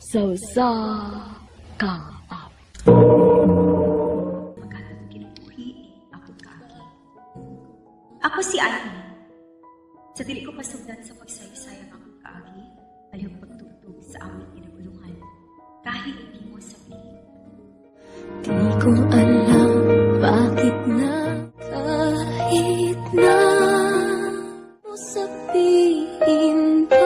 Sa usa ka awit. Maghatag kinabuhi akong kaagi. Ako si Ivy. Sa dili ko pasugdan sa pagsaysay ang akong kaagi, palihog pagtugtog sa awit nga nagulungan, kahit di mo sabihin. Di ko alam bakit na kahit na mo sabihin pa,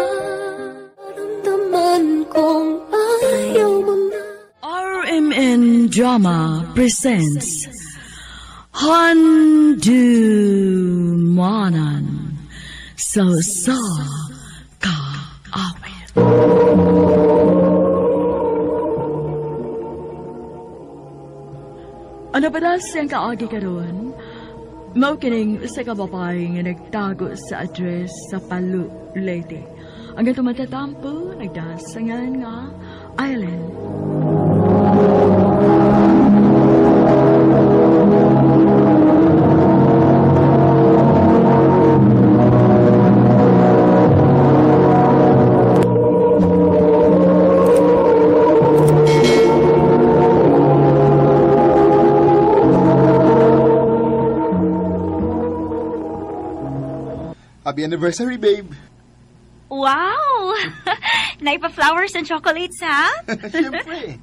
ramdaman kong ayaw mo na. RMN Drama presents Handumanan sa usa ka awit. Ano pa na siyang kaagi karon? Mao kining usa ka babae nga nagtago sa address sa Palu, Leyte. Ang atong matatampo, nagdasangan nga Island. Happy anniversary, babe. Wow! Naipa flowers and chocolates, ha? Siyempre.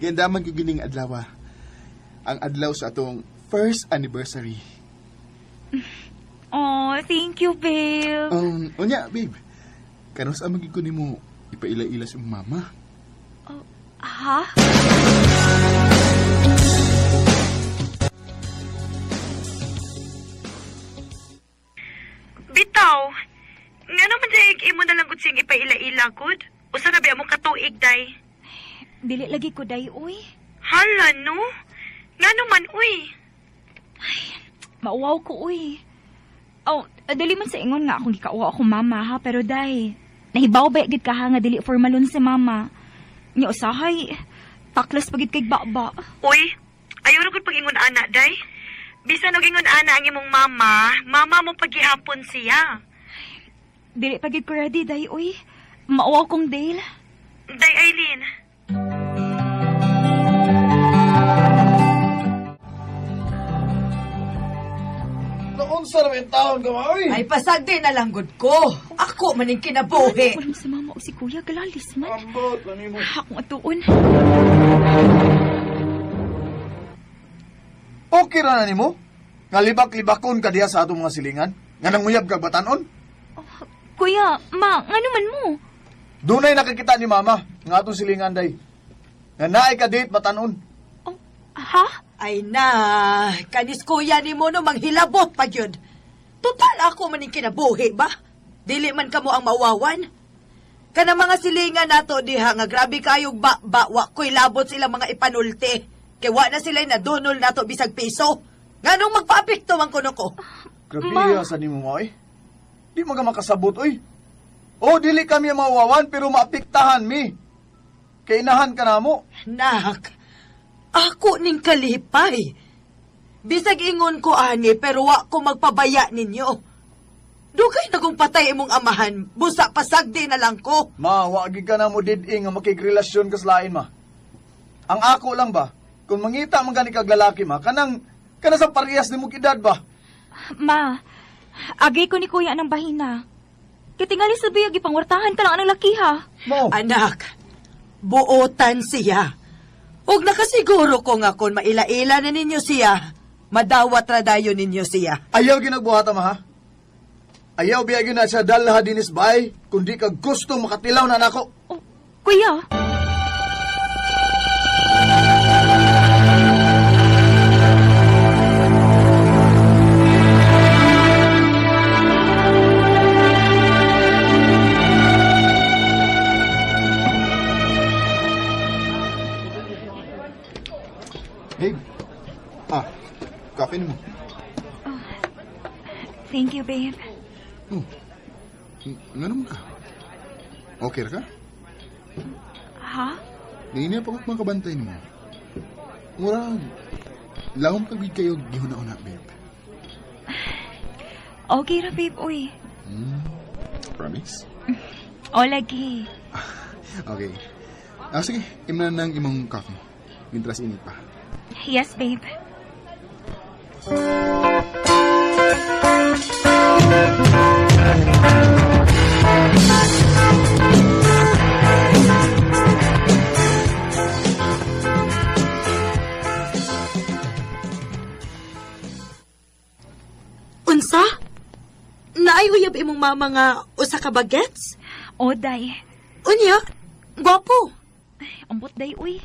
Ganda man ko gining adlaw. Ah. Ang adlaw sa atong first anniversary. Oh, thank you, babe. Unya, babe. Kanos ang magiging ko nimo ipaila-ila sa imong mama? Oh, ha? Bitaw, nga naman day imo na lang gud siyang ipaila-ila gud. Usa na ba mo katuig day? Dili lagi ko day, uy. Hala no. Nga naman uy. Mauwaw ko, uy. Oh, dili man sa ingon nga akong gikauwa akong mama, ha? Pero day, nahibaw ba gid ka ha nga dili formalon si mama. Nya usahay, taklas pagid kay baba. Uy, ayaw ra gud pag-ingon ana day. Bisan og ingon ana ang imong mama, mama mo pagihapon siya. Dili pagid ko ready, day, uy. Mauwaw kong Dale. Day Eileen. Naunsa na may taon ka maoy? Ay, pasagdi na lang gud ko. Ako maning kinabuhi. Walang si mama o si kuya, galalis man. Ambot, ano mo? Akong atuon. Okay ra na nimo? Nga libak-libakon ka diha sa atong mga silingan? Nga nanguyab kag batanon? Kuya, ma, ngano man mo? Dunay nakakita ni mama nga atong silingan day. Nga naay ka date batanon. Oh, ha? Ay na, kanis kuya ni mo no manghilabot pa gyud. Total ako maning kinabuhi ba? Dili man kamo ang mawawan. Kana mga silingan nato diha nga grabe kayog ba ba wa ko'y labot sila mga ipanulti. Kay wa na sila nadunol nato bisag piso. Nganong magpaapekto man kuno ko? Grabe Ma. sa nimo maoy. Di man ka makasabot oy. O dili kami ang mawawan pero maapektahan mi. Kay inahan ka namo. Nak, ako ning kalipay. Bisag ingon ko ani pero wa ko magpabaya ninyo. Dugay na kong patay imong amahan, busa pasagdi na lang ko. Ma, wa gid ka na mo did nga makigrelasyon ka sa lain ma. Ang ako lang ba, kung mangita man gani kag lalaki ma, kanang kana sa parehas nimo edad ba? Ma, agay ko ni kuya ng bahina. Kitingali sa biyag, ipangwartahan ka lang anang laki ha. Mo. Anak, buotan siya. Ug nakasiguro ko nga kung maila-ila na ninyo siya, madawat ra dayon ninyo siya. Ayaw ginagbuhata ma ha. Ayaw biya gyud na siya dalha dinis bay, kundi ka gusto makatilaw na nako. Oh, kuya. Babe. Ah, kape nimo. Thank you, babe. Oh. Nga naman ka? Okay ra ka? Ha? Niini pa ko mga kabantay nimo. Murag, lahom ka gid kayo gihuna-una, babe. Okay ra, babe, uy. Promise? O, lagi. Okay. Ah, sige. Imna na ng imong coffee. Mintras init pa. Yes, babe. Unsa? Naay uyab imong mama nga usa ka bagets? O, day. Unya, gwapo. Ambot day, uy.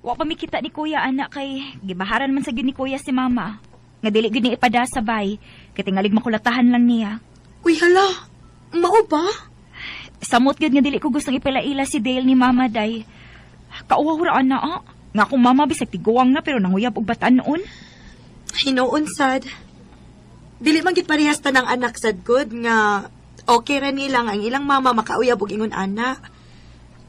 Wa pa mikita ni kuya, anak, kay gibaharan man sa gyud ni kuya si mama. Nga dili gyud ni ipada sa bay, kay tingalig makulatahan lang niya. Uy hala, mao ba? Samot gyud nga dili ko gustong ipilaila si Dale ni mama, day. Kauwaw ra ana, ah. Nga akong mama bisag tiguang na pero nanguyab og batan-on. Hinuon sad. Dili man gid parehas tanang anak sad good nga okay ra nila nga ang ilang mama makauyab og ingon ana.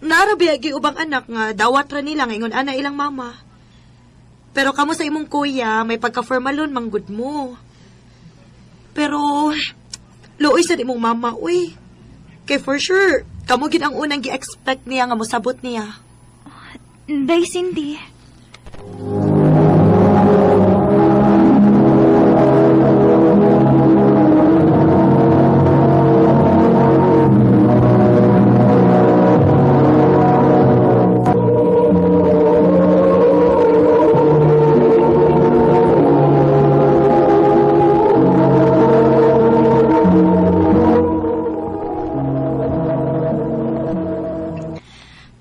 Nara biya ubang anak nga dawat ra nila nga ingon ana ilang mama. Pero kamo sa imong kuya may pagka-formalon manggud mo. Pero luoy sad imong mama uy. Kay for sure kamo gid ang unang gi-expect niya nga mosabot niya. Day, Cindy.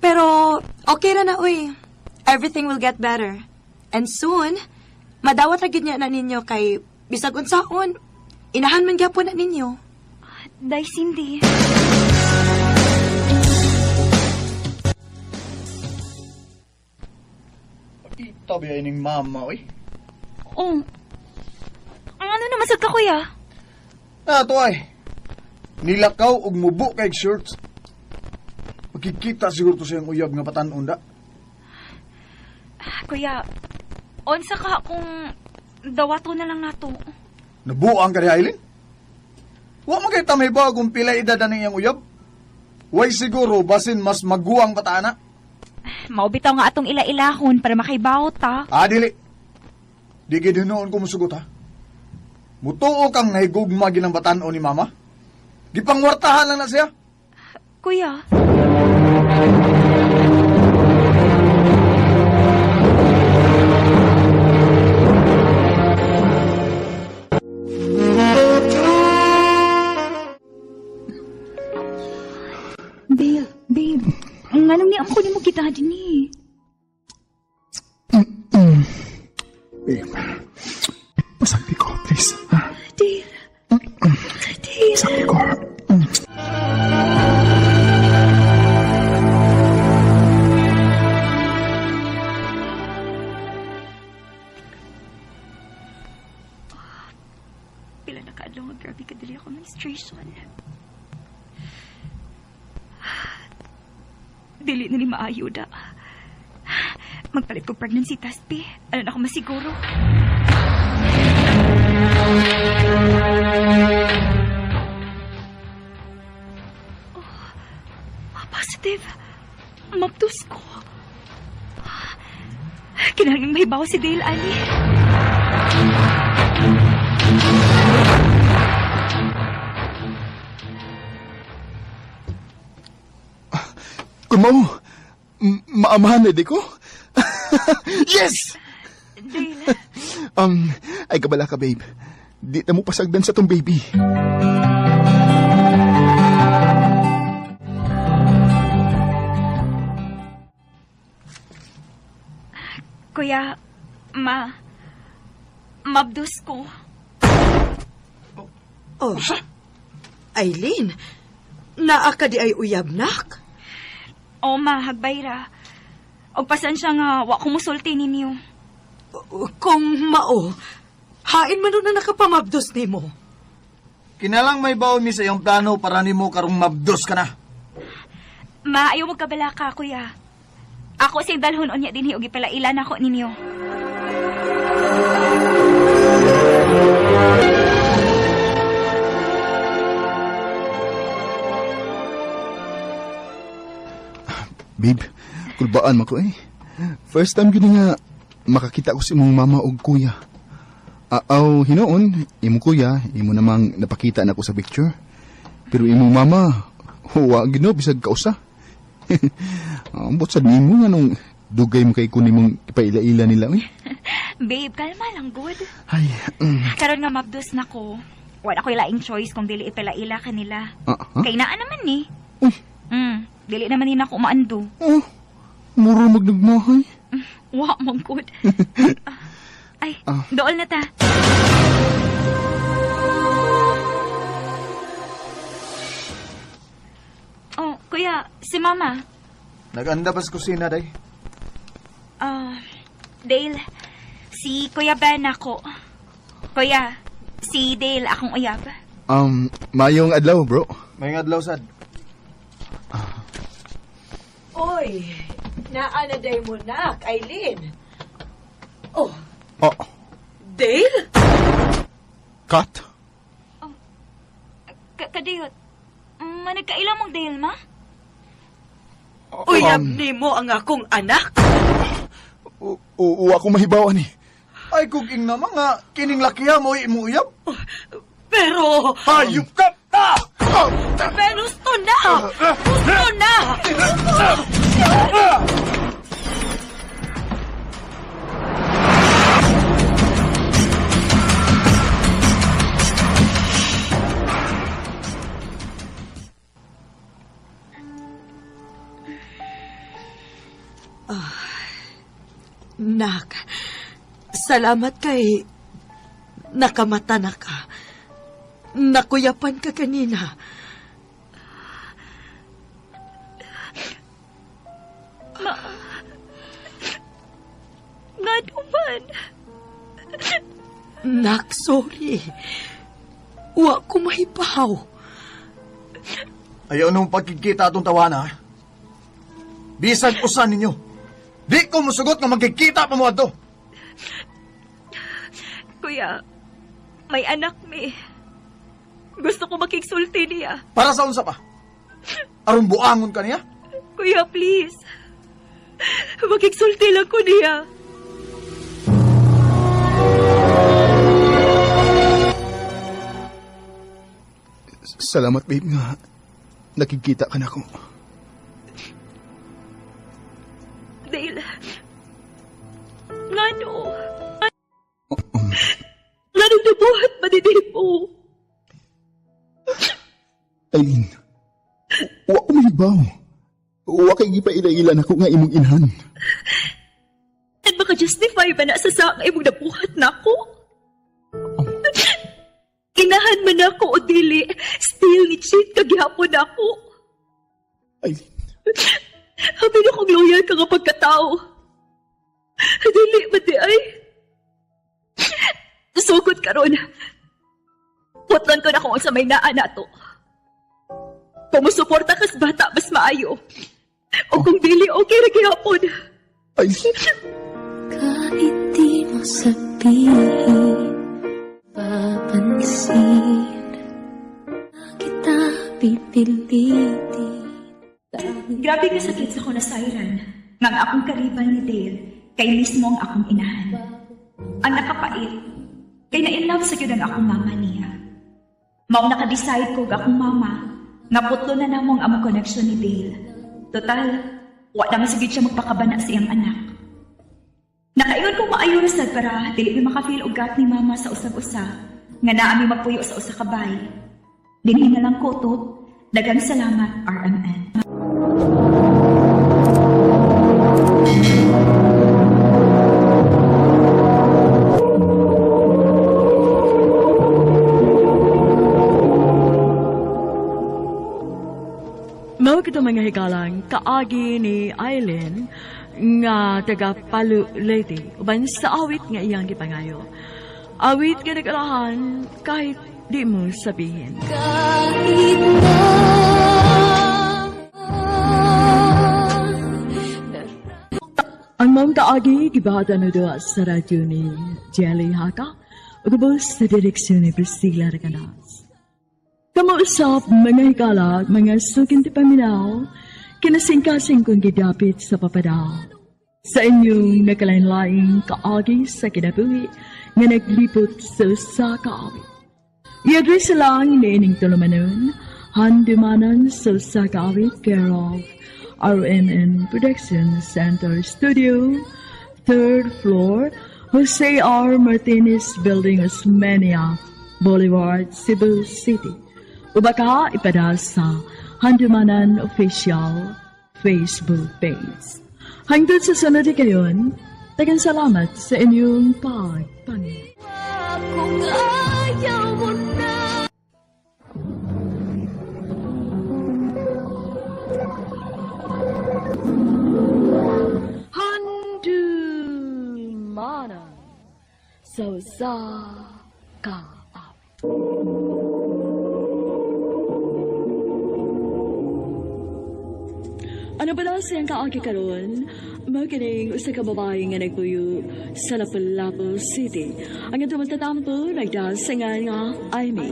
Pero okay ra na uy. Everything will get better. And soon, madawat ra gyud niya na ninyo kay bisag unsaon, inahan man gyapon na ninyo. Day, Cindy. Ita ba ining mama oy? Oh. Ang ano naman sad ka, kuya? Ah, to ay. Nilakaw og mubo kay shirts. Makikita siguro to sa iyang uyab nga patan-on da. Kuya, unsa ka kung dawato na lang nato? Nabuang ka di, Aileen? Wa man kay tamay ba kung pila edad na iyang uyab? Way siguro basin mas maguang patana. Mao bitaw nga atong ila-ilahon para makaibaw ta. Ah, dili. Di gid hinuon ko musugot ha. Mutuo kang nahigugma ginang batan-on ni mama. Gipangwartahan lang na siya. Kuya. Dale, babe, nganong ni ako nimo kita dinhi? Babe, pasagdi ko, please. Ha? Dale. Dale. Pasagdi ko. Pila na kaadlaw nga grabe ka dili ako menstruation. Dili na ni maayo da. Magpalit ko pregnancy test, pi. Ano na ako masiguro? Oh, positive. Maptus ko. Kinahanglan may bawo si Dale, Ali. Kung mao, maamahan na di ko. Yes! Dale. Ay kabala ka, babe. Di na mo pasagdan sa tong baby. Kuya, ma, mabdus ko. Oh. Eileen, naa ka di ay uyab nak? O ma, hagbayra. Og pasensya nga, wa ko musulti ninyo. Kung mao, hain man nun na nakapamabdos nimo. Kinalang may baon mi sa iyang plano para nimo karong mabdos ka na. Ma, ayaw magkabala ka, kuya. Ako siyang dalhon unya dinhi og ipalailan ako ninyo. Babe, Kulbaan man ko eh. First time gini nga makakita ko sa imong mama og kuya. Aw, hinuon, imong kuya, imo namang napakita na ko sa picture. Pero imong mama, huwa gino bisag kausa. Ambot sad nimo nga nung dugay mo kay kunin mong ipaila-ila nila eh. Babe, kalma lang, good. Ay, Karon nga mabdos na ko. Wala ko'y laing choice kung dili ipalaila kanila. Ha? Kay naa naman ni. Uy. Dili naman ni nako maando. Oh, muro magnagmahay. Wa man good. Ay, dool na ta. Oh, kuya, si mama. Naganda pa sa kusina, day. Dale, si Kuya Ben ako. Kuya, si Dale akong uyab. Mayong adlaw, bro. May adlaw sad. Oy, naa na day mo nak, Eileen. Oh, Oh, Dale? cut. Kadiyot, managkaila mong Dale, ma? Uyab nimo ang akong anak. Uwa ko mahibawan eh. Ay, kung ing naman nga, kining lakiha mo imo uyab. Pero, Hayop ka! Ah! pero gusto na! Gusto na! Nak, salamat kay nakamata na ka. Nakuyapan ka kanina. Nga duman. Nak, sorry. Wa ko mahibaw. Ayaw nung pagkikita atong tawana, ha? Bisag usan ninyo. Di ko musugot nga magkikita pa mo ato. Kuya, may anak mi. Gusto ko makigsulti niya. Para sa unsa pa? Aron buangon ka niya? Kuya, please. Makigsulti lang ko niya. Salamat, babe, nga nakikita ka na ko. Dale, ngano? Nganong nabuhat ba ni Dale mo? Eileen, wa ko mahibaw. Wa kay gipaila-ila nako nga imong inhan. At maka-justify ba na sa sa imong nabuhat na ako? Inahan man ako o dili, still ni cheat kagihapon ako. Eileen, Habi na kong loyal ka nga pagkatao. Dili ba di ay? Sugod karon. Putlan ko na kung sa may naa na to. Kung musuporta kas bata, mas maayo. O kung dili, okay ra gihapon. Eileen, Kahit di mo sabihin, papansin kita pipilitin. Grabe ka sakit sa ko na siren. Nga ang akong karibal ni Dale, kay mismo ang akong inahan. Ang nakapait, kay na-inlove sa gyud ang akong mama niya. Mao naka-decide ko og akong mama, nga putlo na namo ang among connection ni Dale. Total, wa naman sigid siya magpakabana sa iyang anak. Nakaingon ko maayo ra sad para dili mi maka-feel og gap ni mama sa usag-usa, nga naa mi magpuyo sa usa ka bay. Dinhi na lang ko to. Daghang salamat, RMN. Mao kito mga higalang kaagi ni Eileen nga taga Palu, Leyte, uban sa awit nga iyang gipangayo. Awit nga nag-alahan kahit di mo sabihin. Kahit na Ang maong kaagi gibahatan na doa sa radyo ni Jelly Haka ug ubos sa direksyon ni Priscilla Recanas. Kamausap mga higala, mga sukin ti paminaw, Kinasingkasing kong gidapit sa papada. Sa inyong nakalain-laing kaagi sa kinabuhi nga naglipot sa usa ka awit. I-address lang niining tulumanon, handumanan sa usa ka awit, care of RMN Production Center Studio, third floor, Jose R. Martinez Building, Osmeña Boulevard, Cebu City. O baka ipada sa Handumanan Official Facebook page. Hangtod sa sunod kayon, tagang salamat sa inyong pagpangin. Kung ayaw mo na. Handumanan sa usa ka awit. Ano ba daw siyang kaagi karon? Mao kining usa ka babae nga nagpuyo sa Lapu-Lapu City. Ang atong magtatampo nagdasangan nga Amy.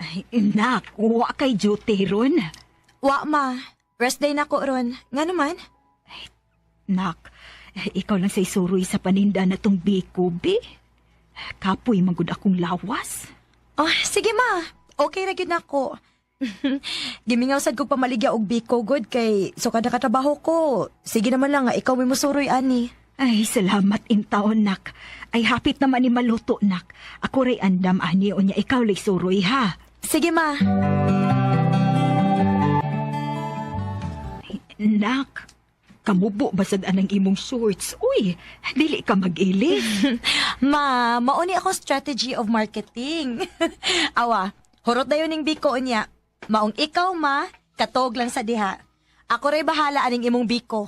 Ay, nak, wa kay duty ron. Wa, ma. Rest day na ko ron. Nga naman? Nak, ikaw lang sa isuroy sa paninda na tong biko, bi. Kapoy magud akong lawas. Oh, sige ma. Okay ra gyud nako. Gimingaw sad kog pamaligya og biko good kay so kada katrabaho ko. Sige naman lang nga ikaw may musuroy ani. Ay, salamat in taon, nak. Ay, hapit naman ni maluto, nak. Ako ray andam, ani, unya ikaw lay suroy, ha? Sige ma. Ay, nak, kamubo basad anang imong shorts. Uy, dili ka mag-ilis. Ma, mauni ako strategy of marketing. Awa, hurot dayon ning biko unya. Maong ikaw ma, katog lang sa diha. Ako ray bahala aning imong biko.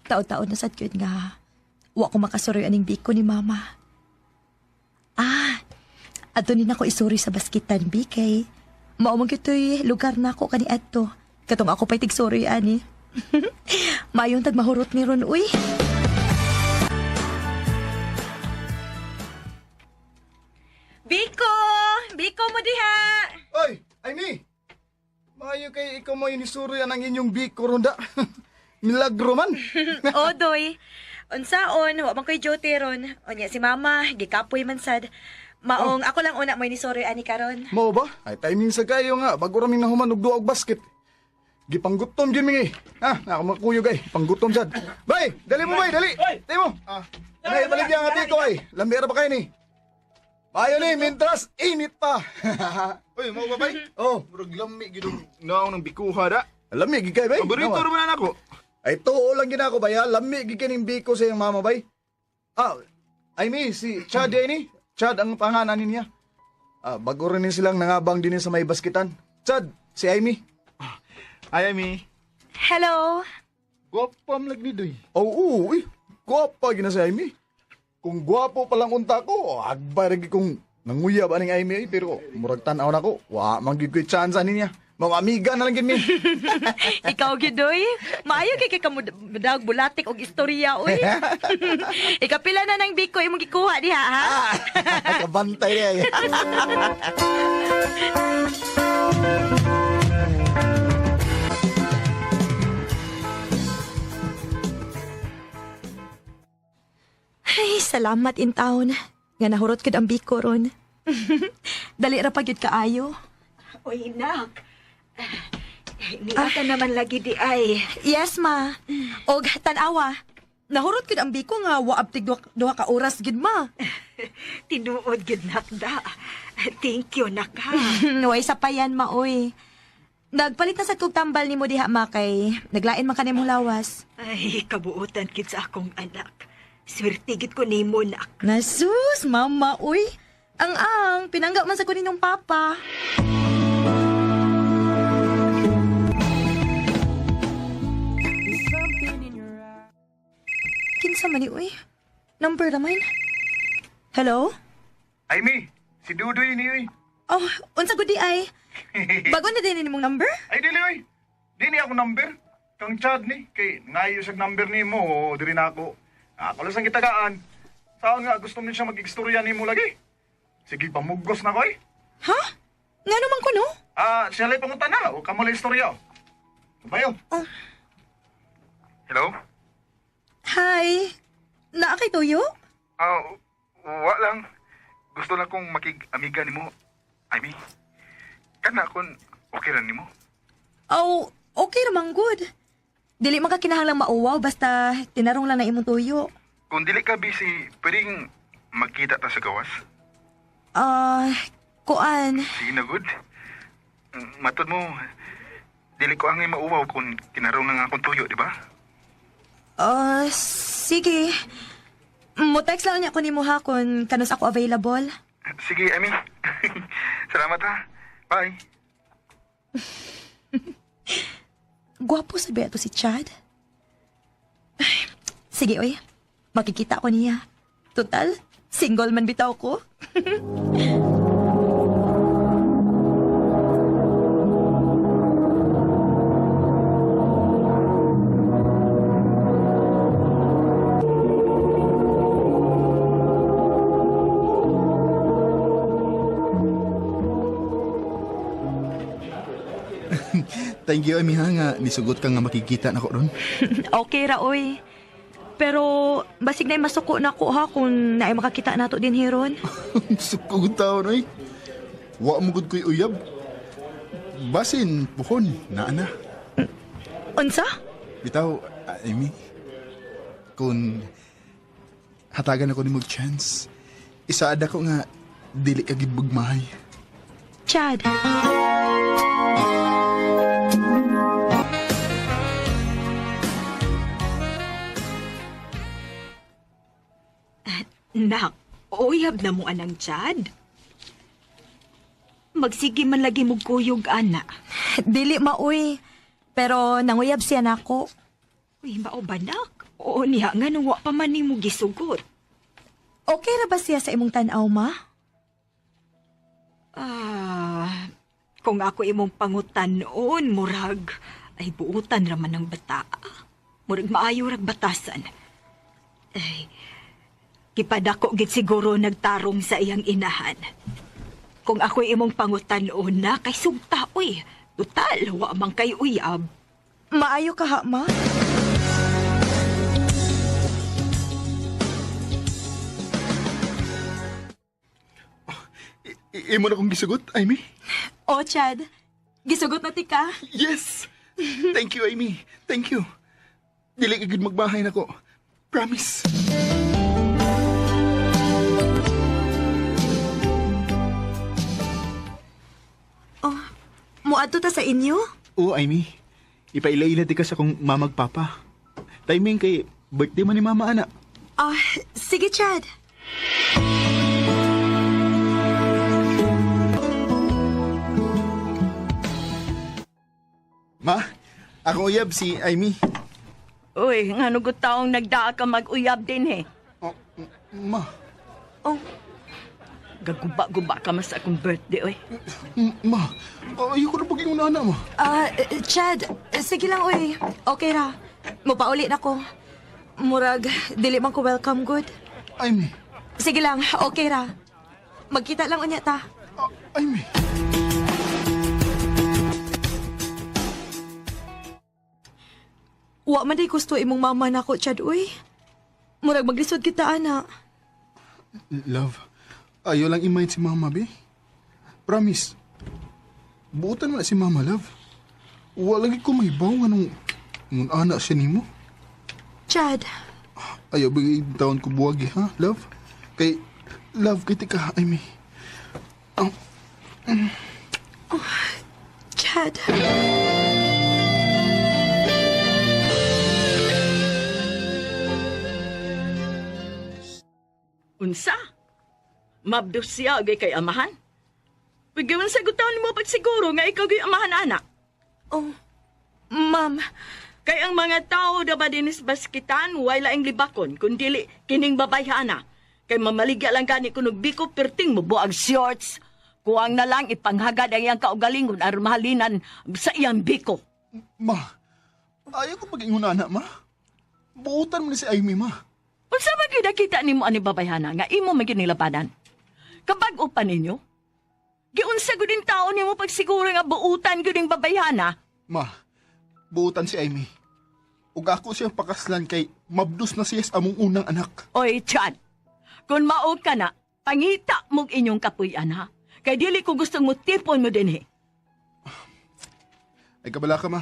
Tao-tao na sad gyud nga. Wa ko makasuroy aning biko ni mama. Ah, adto ni nako isuri sa baskitan bi kay mao man gyud lugar nako kani adto. Katong ako pa'y tigsuroy ani. Mayong tag mahurot ni ron uy. Biko! Biko mo diha! Oy, Amy! Maayo kay ikaw mo inisuroy ang inyong biko ronda. Milagro man. Odoy. Unsaon, wa man ko'y duty ron. Unya si mama, gikapoy man sad. Maong ako lang una mo inisuroy ani karon. Mao ba? Ay timing sa kayo nga bago raming nahuman og duha og basket. Gipanggutom gyud mingi. Ha, ako makuyog ay, panggutom sad. Bay, dali mo bay, dali. Dali mo. Ah, ay, balik ang ati ko ay. Lambi ra ba kayo ni? Bayo ni, mintras init pa. Uy, mo ba bay? Oh, Murag lami gid og naong ng bikuha da. lami gid kay bay. Paborito Nawa. ra man nako. Ay tuo lang gid ako bay, ha? Lami gid kining biko sa iyang mama bay. Ah, I mean, si Chad ay ni. Chad ang pangalan niya. Ah, bago rin ni silang nangabang din sa may baskitan. Chad, si Amy. Ay, Amy. Hello. Gwapa man lagi ni Doy. Oo, uy. Gwapa gina si Amy. Kung gwapo pa lang unta ko, agbay ra gid kung nanguyab aning Amy ay, pero murag tan-aw na ko. Wa man gid ko'y chance ani niya. Mga amiga na lang gid mi. Ikaw gyud oy. Maayo kay kay kamudag bulatik og istorya oy. Ikapila na ng biko imong gikuha diha ha. Kabantay niya. Eh. Ay, salamat in town. Nga nahurot gid ang biko ron. Dali ra pa gyud kaayo. Uy, nak. Niata naman lagi di ay. Yes, ma. Og tan-awa. Nahurot gid ang biko nga wa abtig duha ka oras gid ma. Tinuod gid nak da. Thank you, nak ha. Way sa payan ma oy. Nagpalit na sad kog tambal nimo diha ma kay naglain man kanimong lawas. Ay, kabuotan gid sa akong anak. Swerte gid ko nimo, nak. Nasus, mama uy. Ang pinangga man sa kunin ng papa. Unsa man ni uy? Number raman. Hello? Amy, si Dudoy ni uy. Oh, unsa gud di ay? Bago na din nimong number? Ay dili uy. Di ni ako number. Kang Chad ni kay ngayo sa number nimo diri na ako. Ako lang sang gitagaan. Saon nga gusto mo siya mag-istorya nimo lagi. Sige pamugos na ko eh. Ha? Ngano man ko no? Ah, siya lay pangutan na o kamo lay istorya. Bayo. Oh. Hello? Hi. Naa kay tuyo? Ah, wa lang. Gusto lang kong makig-amiga nimo. Amy. Kana kon okay ra nimo. Oh, okay ra man good. Dili man ka kinahanglang mauwaw basta tinarong lang na imong tuyo. Kung dili ka busy, pwedeng magkita ta sa gawas. Ah, kuan. Sige na good. Matod mo, dili ko angay mauwaw kung tinarong na nga akong tuyo, di ba? Ah, sige. Mo-text lang niya ko nimo ha kung kanus ako available. Sige, Amy. Salamat ha. Bye. Gwapo sa to si Chad. Ay, sige, oy. Makikita ko niya. Total, single man bitaw ko. Thank you, Amy, ha, nga nisugot ka nga makikita na ko ron. Okay ra, oy. Pero, basig na'y masuko na ko ha kung naay makakita nato din hiron. Suko taon, oy. Wa mo gud ko'y uyab. Basin, puhon, naa na. Unsa? Bitaw, Amy, kung hatagan ako ni mo chance, isaad ako nga dili ka gibugmahay. Chad. Nak, uyab na mo anang Chad. Magsige man lagi mo kuyog, ana. Dili maoy. Pero nanguyab siya nako. Uy, mao ba, nak? Oo niya, nga nung wa pa man nimo gisugot. Okay ra ba siya sa imong tan-aw, ma? Ah, kung ako imong pangutanon, murag, ay buutan raman ng bata. Murag maayo rag batasan. Ay, gipadako gid siguro nagtarong sa iyang inahan. Kung ako imong pangutanon na, kay sugta, uy. Total, wa man kay uyab. Maayo ka ha, ma? Imo na kong gisugot, Amy? Oh, Chad. Gisugot na tika. Yes! Thank you, Amy. Thank you. Dili ka gud magbahay nako. Promise. Oh, muadto ta sa inyo? Oo, Amy. Ipaila-ila di ka sa kong mamagpapa. Timing kay birthday man ni mama, ana. Ah, sige, Chad. Ma, ako uyab si Amy. Uy, nga nugot taong nagdaa ka mag-uyab din eh. Oh, ma. Oh, Gaguba-guba ka mas akong birthday, uy. Ma, ayoko na paging una, ma. Chad, sige lang, uy. Okay ra. Mupauli na ko. Murag, dili man ko welcome good. Amy. Sige lang, okay ra. Magkita lang unya ta. Amy. Wa man day gusto imong mama nako, Chad, uy. Murag maglisod kita, ana. Love, ayaw lang i-mind si mama, be. Promise. Buutan mo na si mama, love. Wa lagi ko mahibaw nga nung anak siya nimo. Chad. Ayaw bigay taon ko buwagi, ha, love? Kay, love, kay tika, Amy. Oh, Oh, Chad. Unsa? Mabdos siya agay kay amahan? Pigawan sa gutaon mo pagsiguro nga ikaw gay amahan, anak. Oh, ma'am. Kay ang mga tao da ba dinis baskitan, way laing libakon, kun dili kining babayhana. Kay mamaligya lang gani kunog biko perting mo buag shorts. Kuang na lang ipanghagad ang iyang kaugalingon aron mahalinan sa iyang biko. Ma, ayaw ko pag-ingon na, ma. Buutan mo ni si Amy, ma. Unsa man gyud nakita nimo ani babayhana nga imo man gyud nilabanan? Kabag-o pa ninyo? Giunsa gud ning tao nimo pagsiguro nga buutan gyud ning babayhana? Ma, buutan si Amy. Ug ako siyang pakaslan kay mabdus na siya sa among unang anak. Oy, Chad. Kung mao ka na, pangita mong inyong kapuy-an ha. Kay dili ko gustong mutipon mo dinhi. Ay kabala ka, ma.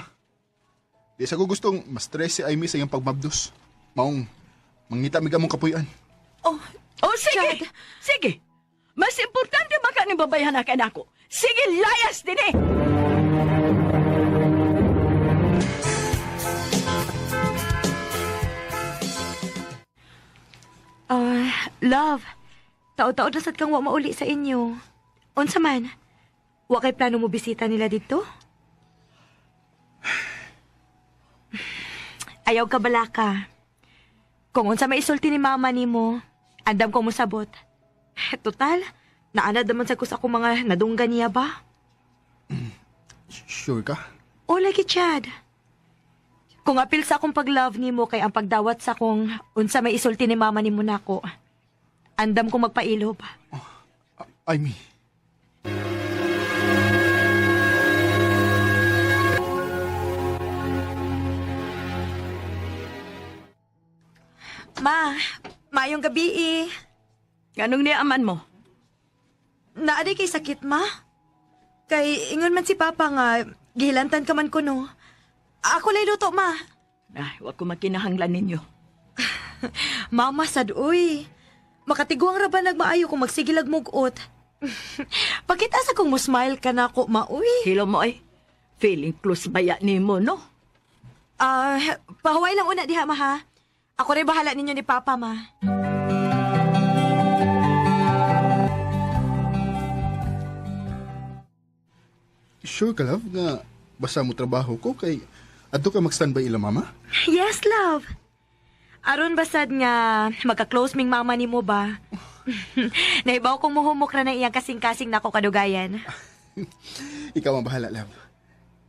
Di sa ko gustong ma-stress si Amy sa iyang pagmabdos. Maong, mangita mig among kapuy-an. Oh, Oh, sige. Sige. Mas importante ba ka ni babayhana kay nako? Sige, layas dinhi. Ah, love. Tao-tao na sad kang wa mauli sa inyo. Unsa man? Wa kay plano mo bisita nila dito? Ayaw ka balaka. Kung unsa may isulti ni mama nimo, andam ko mosabot. Total, naanad naman sa kus ako mga nadunggan niya ba? Sure ka? O lagi, Chad. Kung apil sa akong pag-love nimo kay ang pagdawat sa akong unsa may isulti ni mama nimo nako. Andam ko magpailob. Amy. Ma, maayong gabi eh. Nganong niaman mo? Naaday kay sakit, ma. Kay ingon man si Papa nga gihilantan ka man kuno. Ako lay luto, ma. Ay, wa ko makinahanglan ninyo. Mama sad uy. Makatiguang ra ba nagmaayo kung magsigilag mugot. Pakita sa kung mo smile ka na ako, ma uy. Hilo mo ay. Feeling close baya nimo, no? Ah, pahuway lang una diha, ma ha. Ako rin bahala ninyo ni Papa, ma. Sure ka, love, nga basta mo trabaho ko kay adto ka mag-standby ila mama? Yes, love. Aron basad nga magka-close ming mama nimo ba? Naibaw kong muhumok ra na iyang kasing-kasing nako kadugayan. Ikaw ang bahala, love.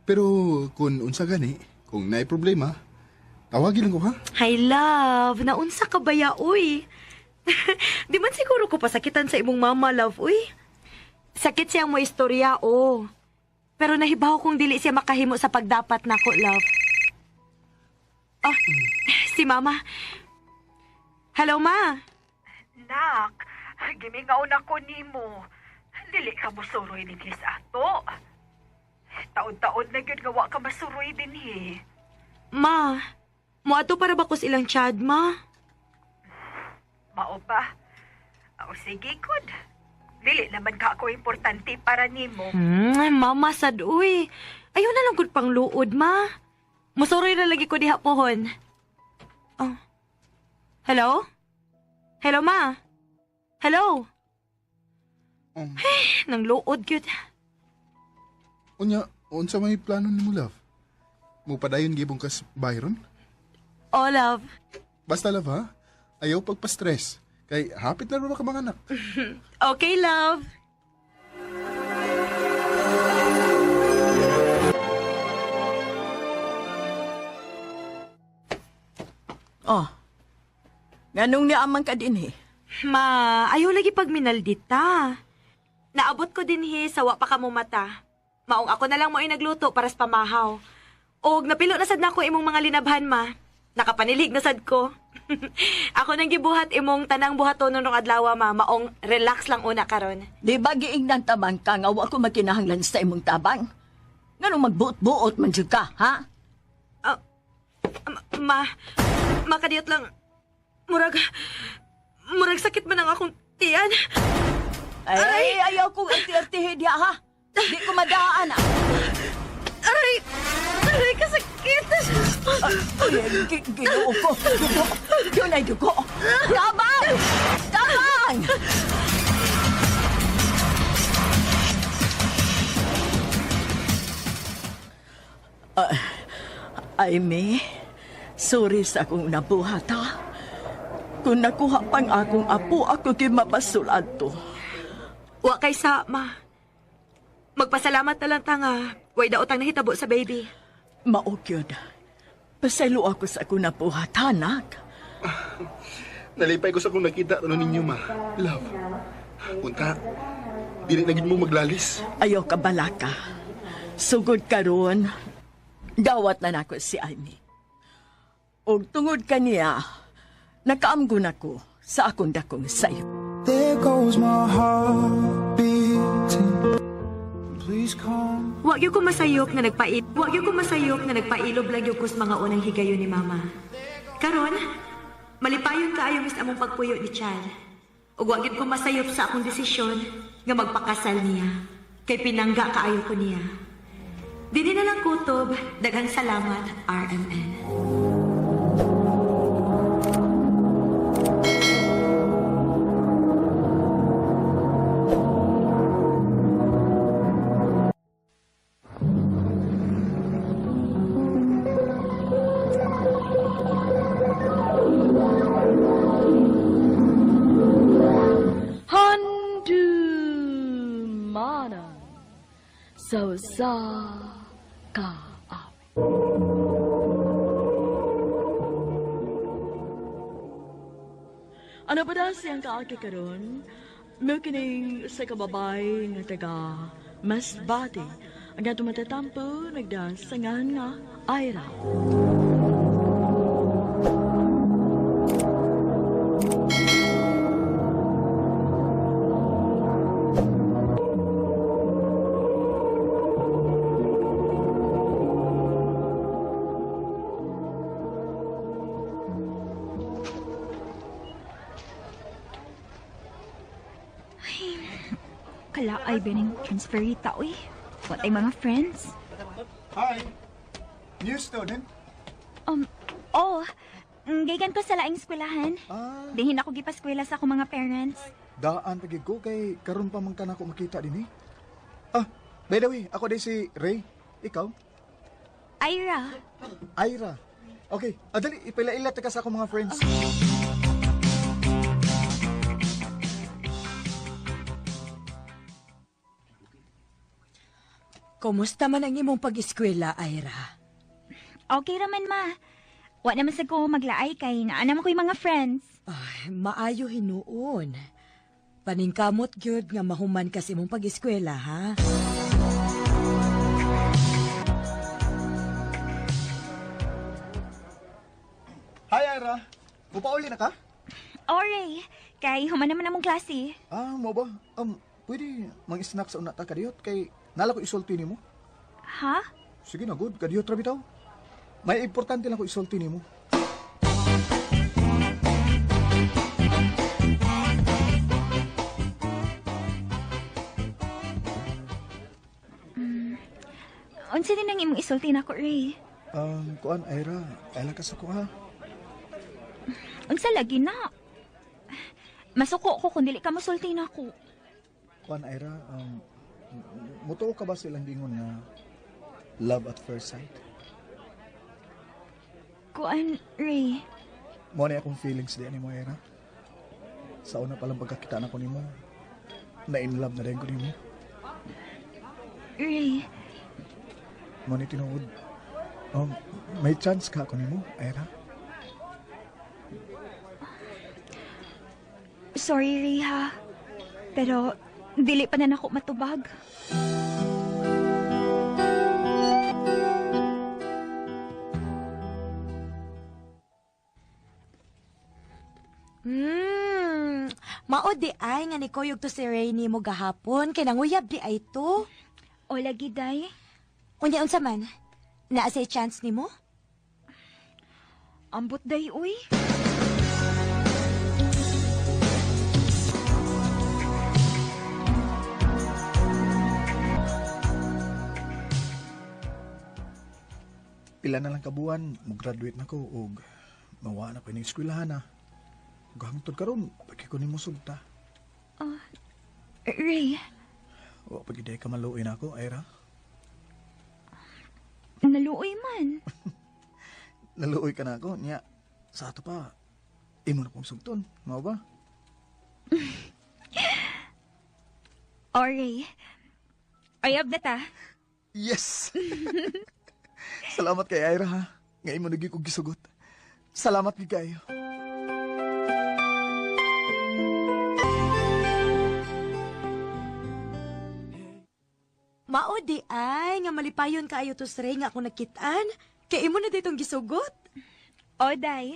Pero kung unsa gani, kung naay problema, tawagin lang ko ha. Hi, love. Naunsa ka ba ya, uy? Di man siguro ko pasakitan sa imong mama, love, uy. Sakit siyang mo istorya, oh. Pero nahibaw kong dili siya makahimo sa pagdapat nako, love. Oh, si mama. Hello, ma. Nak, gimingaw na ko nimo. Dili ka mosuroy dinhi sa ato. Taon-taon na gyud nga wa ka masuroy dinhi. Ma, muadto para ba ko sa ilang Chad, ma? Mao ba? O sige gud. Dili naman ka ako importante para nimo. Mama sad, uy. Ayaw na lang gud pang luod, ma. Musuroy na lagi ko diha pohon. Oh. Hello? Hello, ma? Hello? Nang luod gyud. Unya, unsa may plano nimo, love? Mupadayon gibong kas Byron? Oh, love. Basta love ha, ayaw pagpa-stress. Kay hapit na ra ka mga anak. Okay, love. Oh. Nganong niaman ka dinhi? Ma, ayaw lagi pag minaldita. Naabot ko din he, sa wa pa ka mo mata. Maong ako na lang mo ay nagluto para sa pamahaw. Og napilo na sad nako imong mga linabhan ma. Nakapanilig na sad ko. Ako nang gibuhat imong tanang buhaton nung adlaw ma, maong relax lang una karon. Di ba giingnan tabang ka nga wa ko makinahanglan sa imong tabang? Nganong magbuot-buot man jud ka, ha? Ma, makadiyot lang. Murag, murag sakit man ang akong tiyan. Ay, ayaw kong arti-artihi diha, ha? Di ko madaan, ah. Aray! Aray, kasakit! Ay, ginoo ko. Dugo. Yun ay dugo. Tabang! Tabang! Aimee, sorry sa akong nabuhat ha. Kung nakuha pang akong apo, ako gimapasulat to. Wa kay sa, ma. Magpasalamat na lang ta nga. Way daotang nahitabo sa baby. Maogyod. Pasaylo ako sa akong nabuhat, anak. Nalipay ko sa kung nakita ano ninyo, ma. Love. Punta, dili na gid mo maglalis. Ayaw ka balaka. Sugod karon, dawat na nako si Amy. Og tungod kaniya, nakaamgo nako sa akong dakong sayo. There goes my heart beating. Please come. Wa gyud ko masayop nga nagpait. Wa gyud ko masayop nga nagpailob lang gyud ko sa mga unang higayon ni mama. Karon, malipayon kaayo mis among pagpuyo ni Chad. Ug wa gyud ko masayop sa akong desisyon nga magpakasal niya. Kay pinangga kaayo ko niya. Dini na lang kutob, daghang salamat, RMN. Handumana sa usa ka awit. Ano ba na siyang kaaki karon? Mao kining sa kababay nga taga Masbate. Ang atong matatampo nagdasangan nga Ira. Kalaay bening transferita, uy. What ay mga friends? Hi. New student? Oh, gikan ko sa laing eskwelahan. Ah. Dihin ako gipaskwela sa akong mga parents. Daan pagid ko kay karon pa man ka nako makita dinhi. Ah, by the way, ako di si Ray. Ikaw? Ira, Ira. Okay, dali, ipila-ila ta ka sa akong mga friends. Kumusta man ang imong pag-eskwela, Ira? okay raman ma. Wa naman sa ko maglaay kay naa naman ko'y mga friends. Ay, maayo hinuon. Paningkamot gyud nga mahuman ka sa imong pag-eskwela, ha? Hi, Ira. Mupauli na ka? Ore, kay human naman among klase. Ah, mo ba? Pwede mag-snack sa una ta kadiyot kay nala ko isulti nimo. Ha? Sige na, good. Kadiyot ra bitaw. May importante lang ko isulti nimo. Unsa din ang imong isulti nako, Ray? Kuan, Ira, kaila ka sa kuha. Unsa lagi na? Masuko ko kung dili ka mosulti nako. Kuan, Ira, mutuo ka ba silang gingon nga love at first sight? Kuan, Ray. Mo ni akong feelings di ani mo, Ira. Sa una palang pagkakita na ko nimo, na in love na din ko nimo. Ray, Mo ni tinuod. May chance ka ako nimo, Ira. sorry Ray ha. Pero dili pa na nako matubag. Mao di ay nga nikuyog to si Ray nimo gahapon kay nanguyab di ay to. O lagi day. Unya unsa man? Naa say chance nimo? Ambot day uy. Pila na lang kabuan, mo-graduate na ko og mawa na ko ining eskwelahan na. Ug hangtod karon, pagi ko nimo sugta. Ray, Wa pagi ka maluoy na ako, Ira. naluoy man. Naluoy ka na ako. Nya, sa ato pa, imo na kong sugton. Mao ba? Ore. Ayab na ta. Yes! Salamat kay Ira, ha? Nga imo nagi kong gisugot. Salamat gid kayo. Mao di ay nga malipayon kaayo to Ray nga ako nakitaan. Kay imo na ditong gisugot. O, day.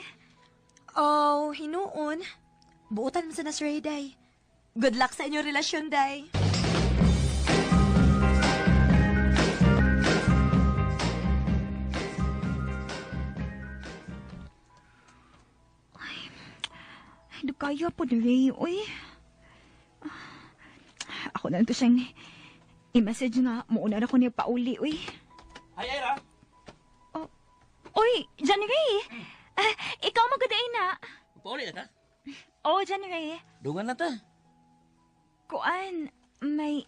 Oh, hinuon. Buotan man sa nas Ray, day. Good luck sa inyong relasyon, day. Ay, kaya po ni Ray, uy. Ako na lang to siyang i-message nga. Muuna na ko niya pauli, uy. Hi, Ira. Oh, uy, John Ray. Ah, ikaw magaday na. Pauli na ka? Oh, John Ray. Dungan na ta. Kuan, may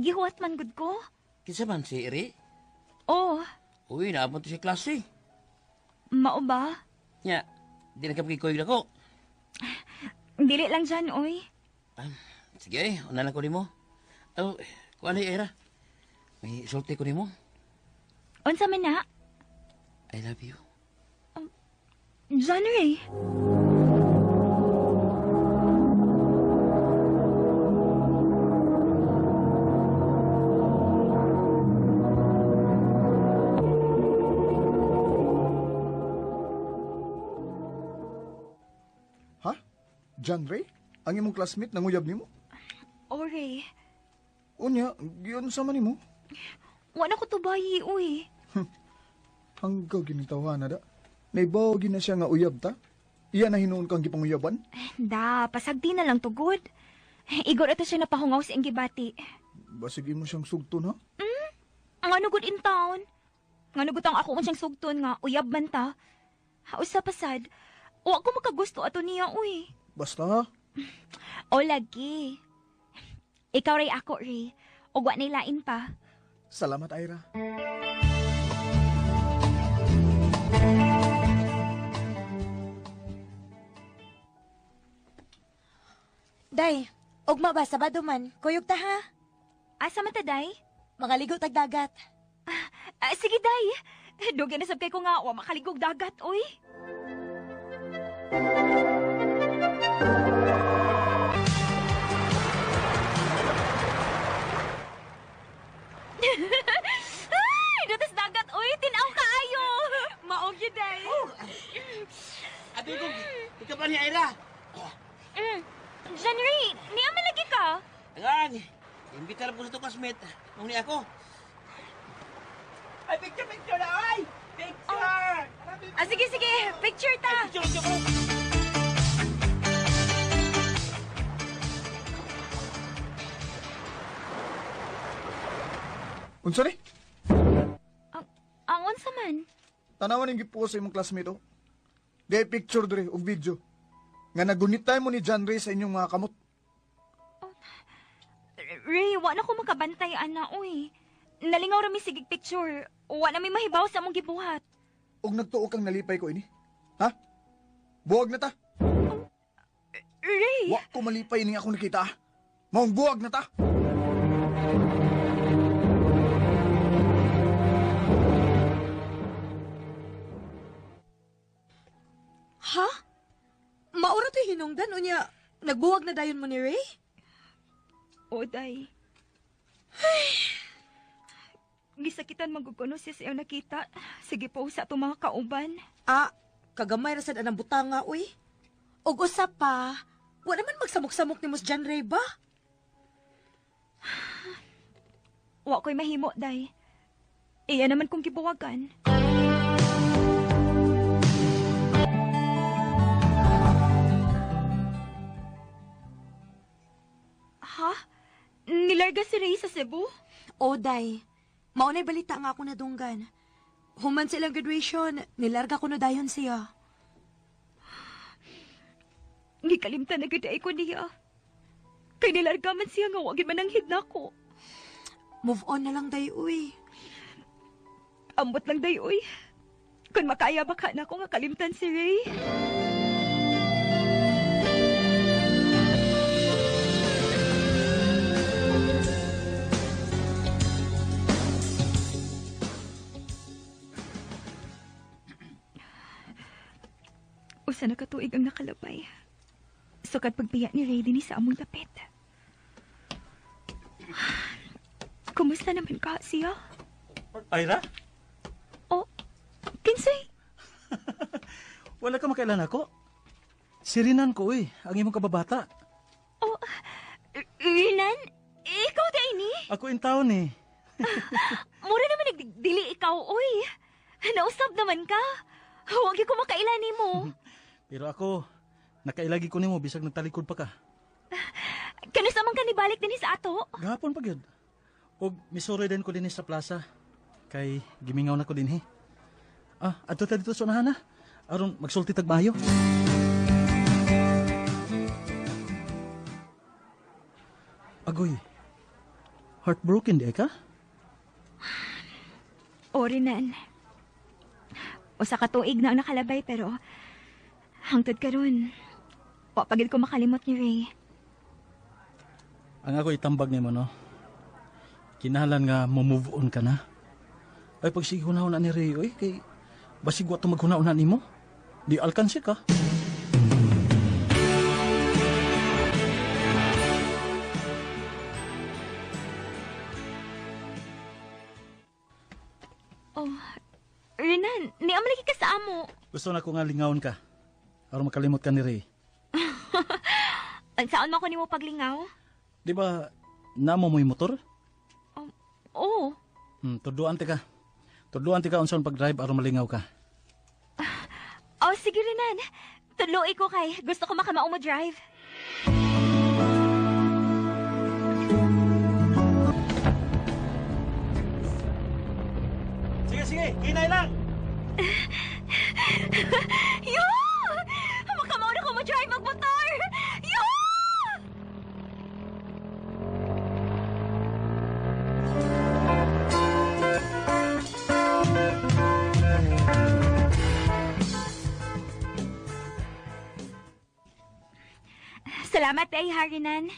gihuwat man gud ko. Kinsa man si Iri? Oh, Uy, naabot to siya klase. mao ba? Nya, di na ka pakikoyog na ko. Dili lang dyan, uy. Sige, una lang ko nimo. Oh, kuan ni Ira. May sulti ko nimo. Unsa man na? I love you. John Ray. Ha? John Ray? Ang imong classmate nanguyab nimo? Oh, Ray. Unya, giyon sa man nimo? Wala ko tubayi, uy. Hanggaw ginitawa na da. Naibaw gina siya nga uyab ta? Iya na hinuon kang gipanguyaban? Da, pasagdi na lang tugod. Igor ito siya napahungaw sa gibati. Basig imo siyang sugton, ha? Ang ano good in town? Nga nugutang ako kung siyang sugton nga, uyab man ta. Usa pasad, wa ko makagusto ato niya, uy. Basta, ha? O lagi. Ikaw ray ako, Ray. O wa nilain pa. Salamat, Ira. Day, ugma ba Sabado man? Kuyog ta ha. Asa man ta, Day? Mga ligo tag dagat. Ah, sige, Day. Dugay na sab kay ko nga, wa makaligog dagat, uy. Ay, dutas dagat, uy. Tinaw kaayo. Maog yun, day. Abi ko, ikaw pa ni Ira. John Ray, niya man lagi ka. Angan, imbitar ko sa itong classmate. Nung ni ako. Ay, picture, picture na, ay! Picture! Ah, sige, sige. Picture ta. Picture, picture ko. Unsa ni? Ang unsa man? Tanawan yung gipost sa imong classmate, oh. Di picture dre og video. Nga nagunitay mo ni John Ray sa inyong mga kamot. Ray, wa na ko makabantay, ana, uy. Nalingaw ra mi sigig picture. Wa na mi mahibaw sa among gibuhat. Og nagtuo kang nalipay ko ini. Ha? Buwag na ta. Ray! Wa ko malipay ini ako nakita. ah. Maong buwag na ta. Ha? Maura to hinungdan unya. Nagbuwag na dayon mo ni Ray? O, day. Gisakitan maguguno siya sa iyong nakita. Sige po sa atong mga kauban. Ah, kagamay ra sad anang butanga uy. Og usa pa, wa naman magsamok-samok ni Mos John Ray ba? Wa ko'y mahimo, day. Iya naman kong gibuwagan. Ha? Nilarga si Ray sa Cebu? O, day. Maunay balita nga ako nadunggan. Human silang graduation, nilarga ko na dayon siya. Gikalimtan na gud ay ko niya. Kay nilarga man siya nga wagin man ang hidna ko. Move on na lang, day, uy. Ambot lang day, uy. Kung makaya ba ka na ako nga kalimtan si Ray? Usa na katuig ang nakalabay. Sukat pagbiya ni Ray dinhi sa among dapit. Kumusta naman ka siya? Ira? Oh, kinsay? Wala ka makailan ako. Sirinan ko eh, ang imong kababata. Oh, Rinan? Ikaw da ini? Ako in town eh. Mura naman nagdili ikaw, oy. Nausab naman ka. Huwag ko makailan nimo. Pero ako, nakailagi ko nimo bisag nagtalikod pa ka. Kanus man ka nibalik dinhi sa ato? Gahapon pa gyud. Og misuroy din ko dinhi sa plaza. Kay gimingaw na ko dinhi. Ah, adto ta dito sa unahan ha. Aron magsulti tag maayo. Agoy. Heartbroken di ka? O, Renan. Usa ka tuig na ang nakalabay pero hangtod karon, wa pa gid ko makalimot ni Ray. Ang ako itambag nimo no. Kinahanglan nga mo-move on ka na. Ay pagsige hunahuna ni Ray oy kay basig wa to maghuna-una nimo. Di alkansi ka. Oh, Renan, niam lagi ka sa amo. Gusto na ko nga lingawon ka. Aron makalimot ka ni Ray. Unsaon man ko nimo paglingaw? Di ba namo mo'y motor? Oo. Tuduan ti ka. Tuduan ti ka unsaon pag-drive aron malingaw ka. Oh, sige Renan. Tudloi ko kay gusto ko makamao mo drive. Sige, sige, hinay lang. Yo! Makamao na ko mo drive magmotor. Yo! Salamat ay Harinan.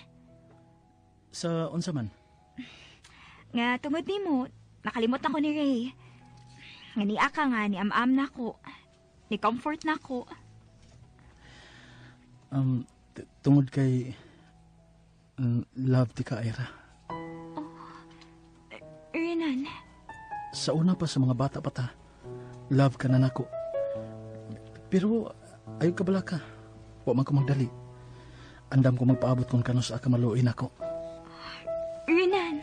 Sa unsa man? Nga tungod nimo, nakalimot ako ni Ray. Nga niya ka nga ni am-am na ko. Ni comfort na ko. Tungod kay love ti ka, Ira. Oh, Renan. Sa una pa sa mga bata pa ta, love ka na nako. Pero ayaw ka bala ka. Wa man ko magdali. Andam ko magpaabot kung kanus ka maluin ako. Renan.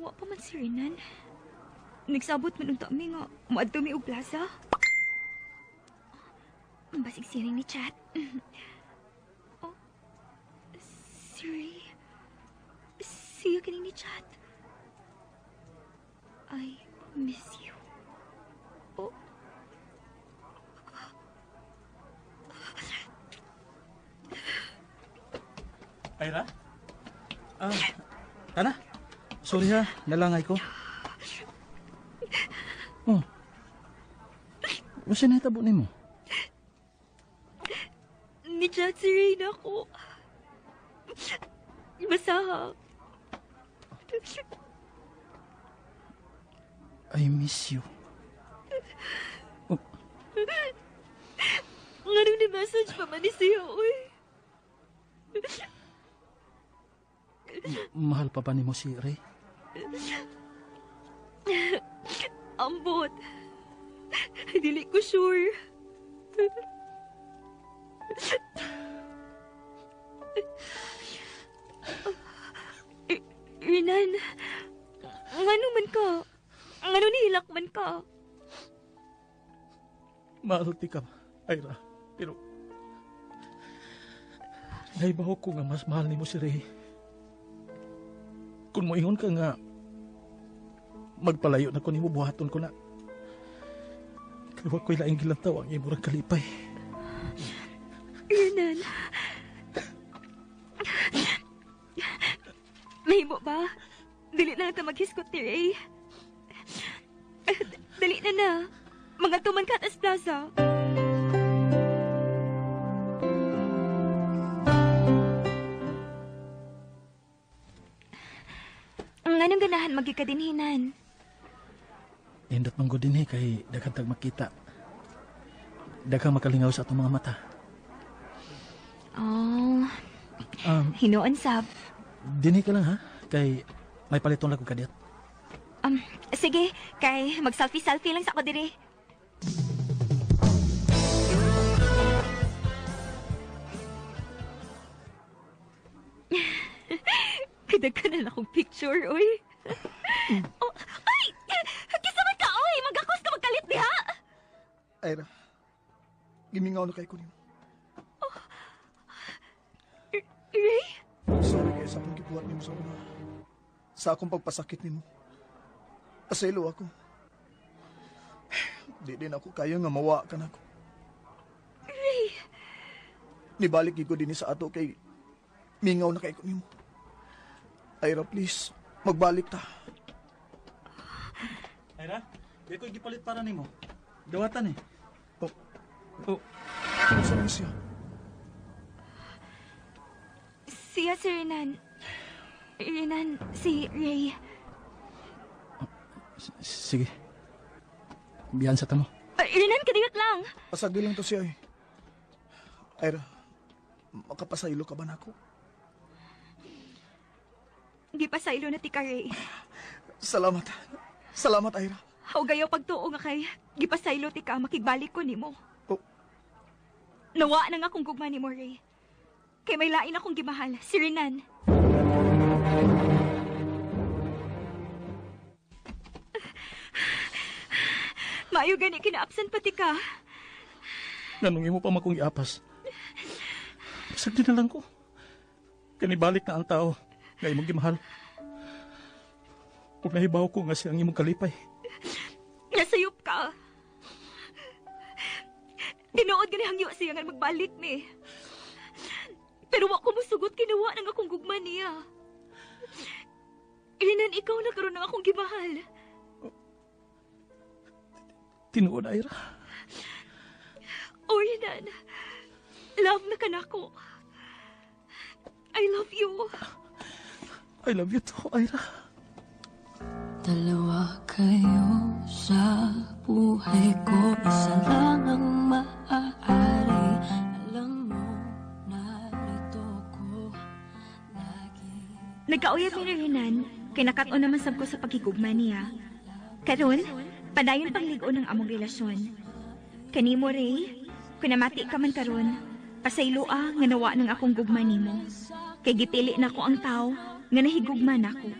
Wa pa man si Renan. Nagsabot man unta mi nga moadto mi og plaza. Basig siring ni chat. Oh, si Ray. Siya kining ni chat. I miss you. Oh. Ira? Ah, Tana. Sorry ha, nalangay ko. Oh. Unsa nahitabo nimo? Ni chat si Ray na ako. Basaha. I miss you. Oh. Nganong ni message pa man ni siya, uy. Mahal pa ba nimo si Ray? Ambot. Dili ko sure. Renan, ngano man ka? Ngano nihilak man ka? Mahal ti ka, Ira. Pero naibaw ko nga mas mahal nimo si Ray. Kung moingon ka nga magpalayo na ko nimo, buhaton ko na. Kay wa ko'y laing gilantaw ang imong kalipay. Renan. Mahimo ba? Dili na lang ta maghisgot ni Ray. Dali na na. Mga tuman ka at plaza. Nganong ganahan magikadinhinan? Nindot man gud dinhi kay daghang tag makita. Daghang makalingaw sa atong mga mata. Oh. Hinuon sab. Dinhi ka lang ha kay may paliton lang ko kadiyot. Sige, kay mag-selfie-selfie lang sa ako diri. Kadaghan na akong picture, oy. Oh, ay! Kisa man ka, oy! Magakos ka magkalit diha! Ira, gimingaw na kay ko nimo. Oh. Ray? Sorry kay sa akong gibuhat nimo sa una. Sa akong pagpasakit nimo. Pasaylo ako. Di din ako kaya nga mawa ka nako. Ray! Nibalik ko din sa ato kay mingaw na kay ko nimo. Ira, please, magbalik ta. Ira, di ko gipalit para nimo. Dawatan eh. Oh. Oh. Saan siya? Siya si Renan. Renan, si Ray. Sige. Biyan sa tamo. Renan, kadiyot lang. Pasagdi lang to siya eh. Ira, makapasaylo ka ba nako? Gipasaylo na ti ka, Ray. Salamat. Salamat, Ira. Haw gayaw pagtuo nga kay gipasaylo ti ka, makigbalik ko nimo. Oh. Nawa na nga akong gugma nimo, Ray. Kay may lain akong gimahal, si Renan. Maayo gani kinaabsan pati ka. Nanong imo pa makong iapas. Pasagdi na lang ko. Kanibalik na ang tao nga imong gimahal. Ug nahibaw ko nga siya ang imong kalipay. Nasayop ka. Tinuod gani hangyo siya nga magbalik ni. Pero wa ko musugot kinuha ng akong gugma niya. Renan, ikaw na karon ang akong gimahal. Tinuod, Ira. Oh, Renan. Love na ka nako. I love you. I love you too, Ira. Dalawa kayo sa buhay ko, isa lang ang maaari. Alam mo, narito ko lagi. Nagkauyab ni Renan, kay nakat-on naman sab ko sa pagkigugma niya. Karon, padayon panglig-on ang among relasyon. Kanimo, Ray, kunamati ka man karon, pasayloa nga nawa ng akong gugma nimo. Kay gipili na ko ang tao nga nahigugma nako.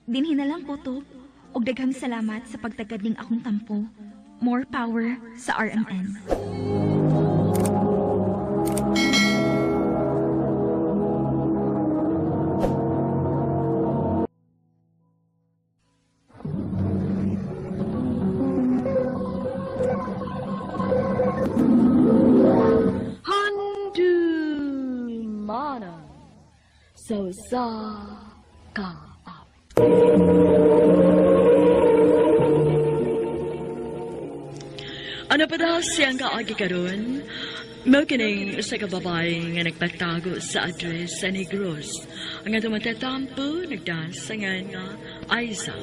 Dinhi na lang ko to, og daghang salamat sa pagtagad ning akong tampo. More power sa RMN. Handumanan sa usa ka awit. Ano pa daw siyang kaagi karon? Mao kining usa ka babae nga nagpatago sa address sa Negros. Ang atong matatampo nagdasangan nga Aiza.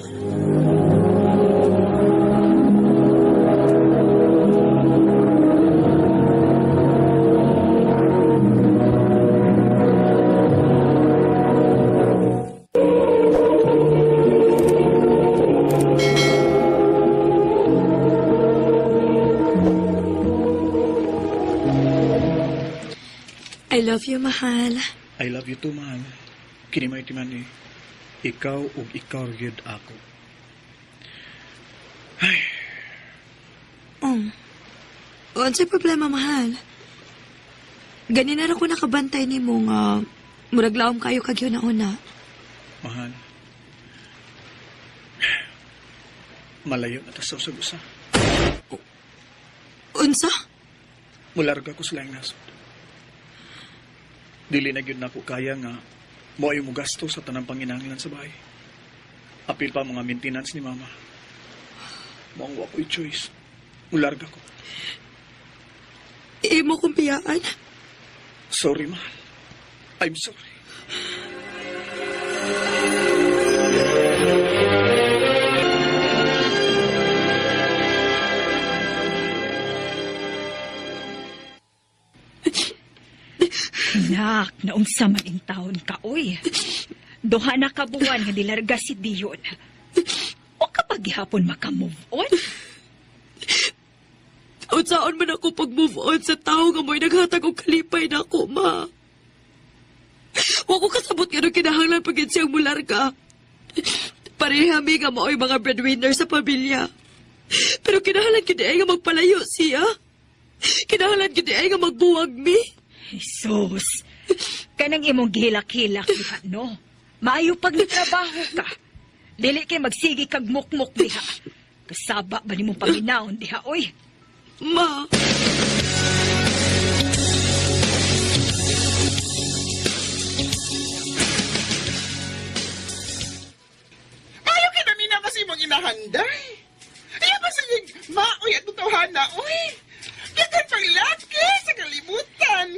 I love you, mahal. I love you too, mahal. Kini may timan eh. Ikaw ug ikaw gyud ako. Ay. Unsay problema, mahal? Ganina ra ko nakabantay nimo nga murag laom kayo kag una-una. Mahal. Malayo na ta sa usag-usa. Unsa? Mularga ko sa laing nasod. Dili na gyud nako kaya nga mo ay mo gasto sa tanang panginahanglan sa bahay. Apil pa mga maintenance ni mama. Mao ang wa ko'y choice. Mularga ko. Imo kong piyaan. Sorry, mahal. I'm sorry. Nak, naunsa man in taon ka, oy. Duha na ka buwan nga nilarga si Dion. O kapag gihapon maka-move on? Unsaon man ako pag-move on sa tao nga mo'y naghatag og kalipay na ako, ma. Wa ko kasabot nga nung kinahanglan pag siyang mularga. Pareha mi nga mao'y mga breadwinner sa pamilya. Pero kinahanglan gyud ay nga magpalayo siya. Kinahanglan gyud ay nga magbuwag mi. Jesus, kanang imong gihilak-hilak diha, no? Maayo pag nitrabaho ka. Dili kay magsigi kag mukmuk diha. Kasaba ba nimong paminaon diha, oy? Ma! Ayaw ka na mina kasi mong inahanday. Ayaw ba sige, maoy at totoohana, uy. Dagan paglaki sa kalibutan.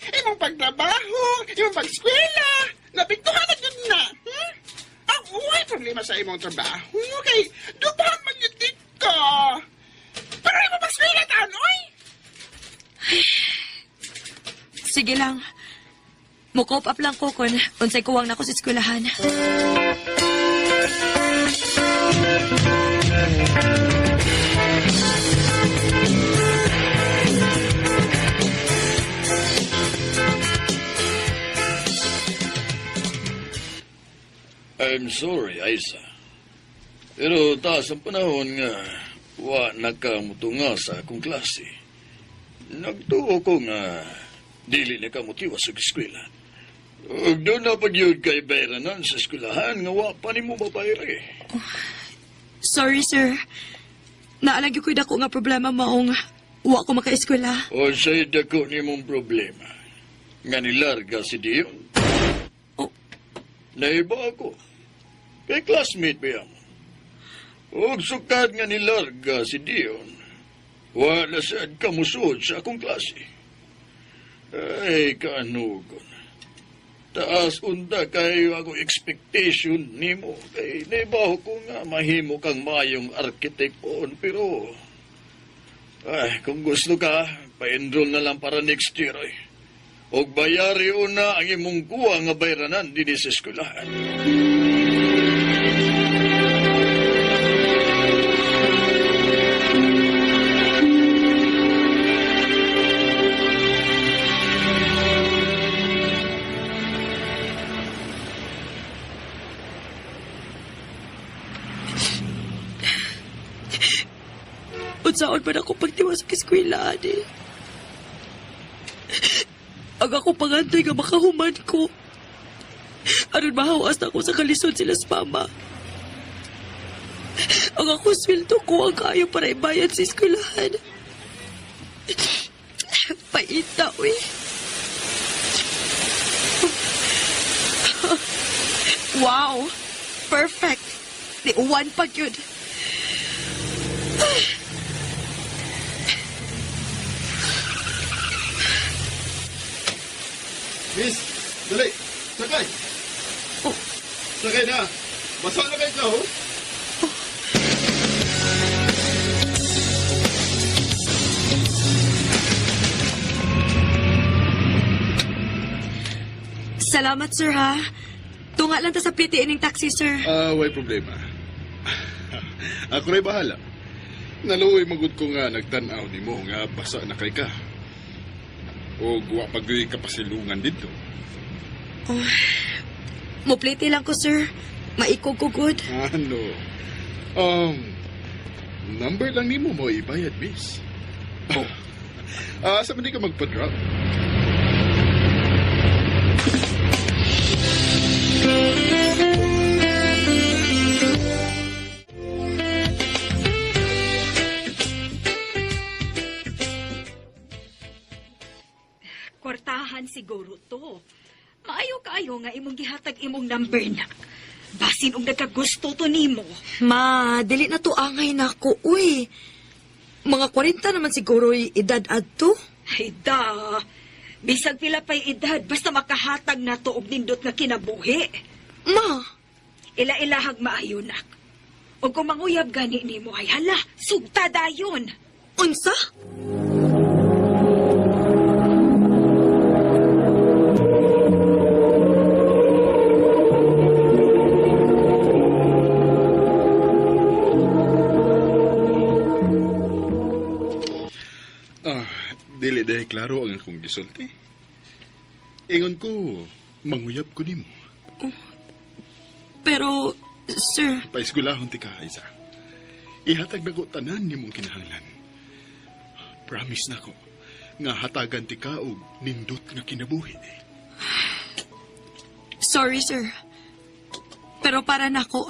Imong pagtrabaho, imong pag-eskwela, napiktuhan na yun na. Hmm? Ang uy, problema sa imong trabaho, kay dupahan man yun di ka. Pero imong pag-eskwela taan, uy. Sige lang. Mo-cope up lang ko kung unsay kuwang na ako sa eskwelahan. I'm sorry, Aisa. Pero taas ang panahon nga wa nakamutunga sa akong klase. Nagtuo ko nga dili na ka motiwa sa eskwela. Ug doon na pagyud kay bayranan sa eskwelahan nga wa pa nimo mabayre. Sorry, sir. Naalang gyud ko'y dako nga problema maong wa ko makaeskwela. O sa'y dako nimong problema. Nga nilarga si Dion. Oh. Naiba ako. Kay classmate ba yan? Og sukad nga nilarga si Dion, wala sad kamusod sa akong klase. Ay, kaanugon. Taas unta kayo ako expectation nimo. Kay naibaho ko nga mahimo kang mayong arkitekon, pero... Ay, kung gusto ka, pa-enroll na lang para next year ay. Og bayari una ang imong kuha nga bayranan dinhi sa eskwelahan. Unsaon man ako pagtiwas sa eskwela, ani. Ang ako pangantay nga makahuman ko. Aron mahawas na ako sa kalisod sila sa mama. Ang ako sweldo ko ang kayo para ibayad sa eskwelahan. Paita, uy. Wow! Perfect! Di uwan pa yun. Miss, dali, sakay. Oh. Sakay na. Basa na kayo ka, oh. Salamat, sir, ha? Tunga lang ta sa PTN ng taxi, sir. Ah, way problema. Ako rin bahala. Naluoy magud ko nga nagtan-aw nimo nga basa na kay ka. O wa pag kapasilungan dito. Oh. Mupliti lang ko, sir. Maikog ko good. Ano? Number lang nimo mo ibayad, miss. Oh. Sa man di ka magpa-drop? Kwartahan siguro to. Maayo kaayo nga imong gihatag imong number na. Basin og nagkagusto to nimo. Ma, dili na to angay nako, uy. Mga 40 naman siguro edad adto. Ay da. Bisag pila pa'y edad, basta makahatag na to og nindot nga kinabuhi. Ma! Ila-ilahag maayo nak. Og kung manguyab gani nimo ay hala, sugta dayon. Unsa? Ah, dili dahil klaro ang akong gisulti. Ingon ko, manguyab ko nimo. Pero, sir, Paisgulahon ti ka, Isa. Ihatag na ko tanan nimong kinahanglan. Promise na ko nga hatagan ti ka og nindot nga kinabuhi. Sorry, sir. Pero para nako,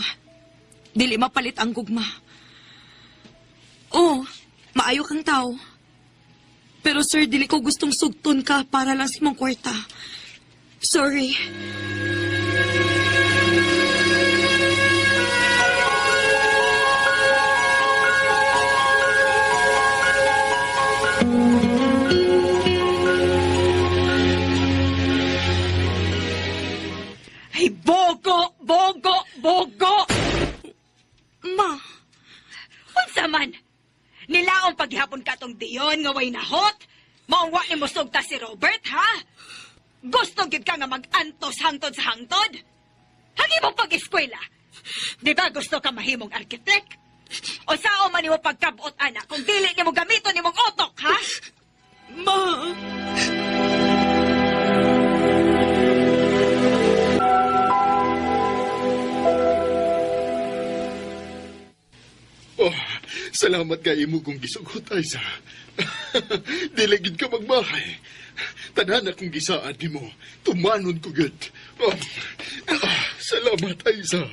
dili mapalit ang gugma. Oh, maayo kang tao. Pero sir, dili ko gustong sugton ka para lang sa imong kwarta. Sorry. Ay, bogo! Bogo! Bogo! Ma! Unsa man? Nilaong paghihapon ka tong Dion nga way nahot? Maong wa nimo sugta si Robert, ha? Gusto gyud ka nga mag-antos hangtod sa hangtod? Hagi mo pag-eskwela. Di ba gusto ka mahimong arkitek? O sao man nimo pagkabot, anak, kung dili nimo gamiton nimong utok, ha? Ma! Oh, salamat kay imo kong gisugot, Aiza. Dili gid ka magmahay. Tanan akong gisaad nimo. Tumanon ko gid. Oh, salamat, Aiza.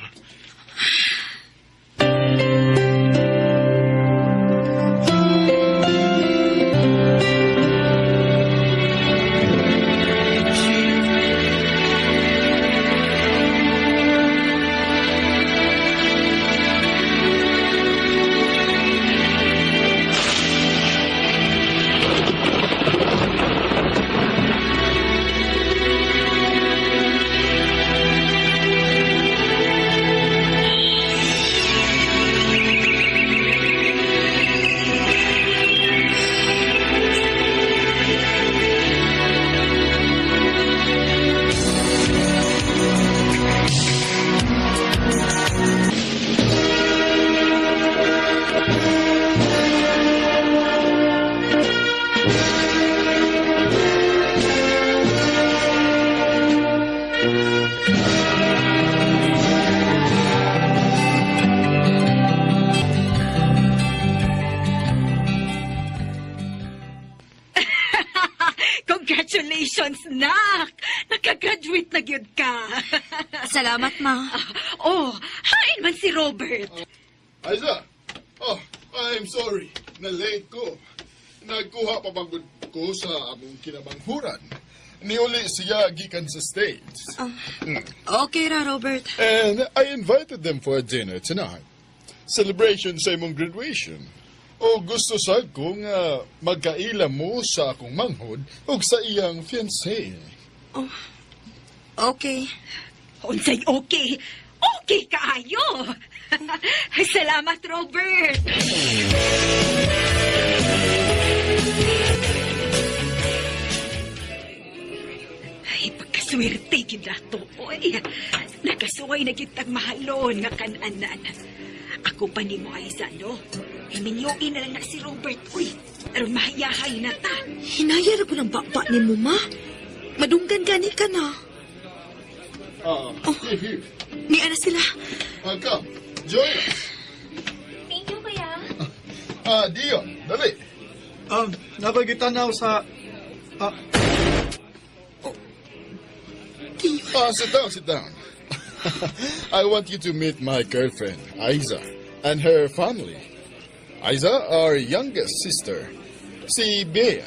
Congratulations, nak! Nakagraduate na gyud ka. Salamat, ma. Oh, hain man si Robert. Aiza! Oh, I'm sorry. Na-late ko. Nagkuha pa bang ko sa among kinabanghuran. Niuli siya gikan sa States. Okay ra, Robert. And I invited them for a dinner tonight. Celebration sa imong graduation. O gusto sad ko nga magkaila mo sa akong manghod ug sa iyang fiancé. Oh, okay. Unsay okay? Okay kaayo. Salamat, Robert. Ay, pagkaswerte gid nato, oy. Nakasuway na gid tag mahalon nga kananan. Ako pa nimo, Aiza, no? Himinyoin na lang na si Robert, uy. Aron mahayahay na ta. Hinaya na ko ng baba ni mo, ma. Madunggan gani ka na. Here, here. Niya na sila. Come, join us. Thank you, kuya. Dion, dali. Nako'y gitanaw sa... Sit down, sit down. I want you to meet my girlfriend, Aiza, and her family. Aiza, our youngest sister, si Bea,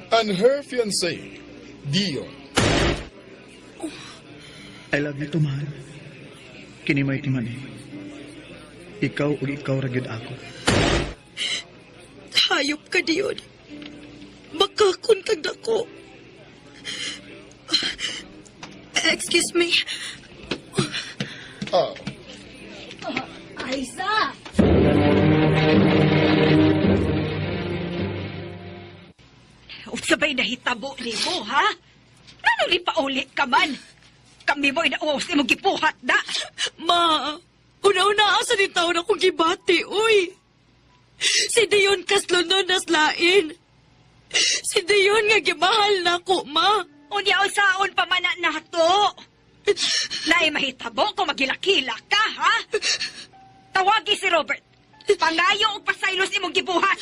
and her fiancé, Dion. I love you too, mahal. Kini may timan eh. Ikaw ug ikaw ra gyud ako. Hayop ka, Dion. Makakon kag dako. Excuse me. Ah. Aiza! Unsa ba'y nahitabo nimo, ha? Nganong nipauli ka man? Kami mo'y nauwas imong gipuhat da. Ma, una-una asa ni taon akong gibati, uy. Si Dion Kaslonon naslain. Si Dion nga gimahal na ko, ma. Unya unsaon pa man na nato. Naay mahitabo kung magilakila ka, ha? Tawagi si Robert. Pangayo og pasaylos imong gibuhat.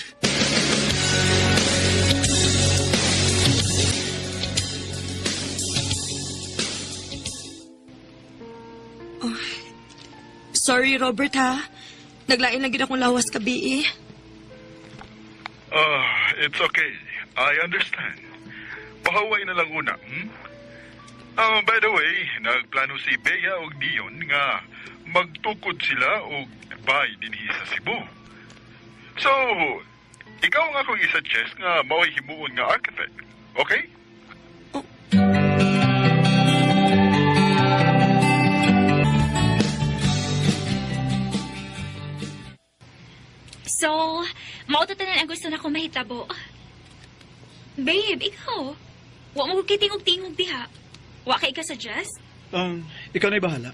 Oh, sorry, Robert, ha? Naglain lang gid akong lawas kabi, eh. Ah, it's okay. I understand. Pahaway na lang una, By the way, nagplano si Bea og Dion nga magtukod sila og bay dinhi sa Cebu. So, ikaw ang akong i-suggest nga mao'y himuon nga architect. Okay? So, mao to tanan ang gusto na ko mahitabo. Babe, ikaw. Wa mo kitingog-tingog diha. Wa kay ka suggest? Ikaw na'y bahala.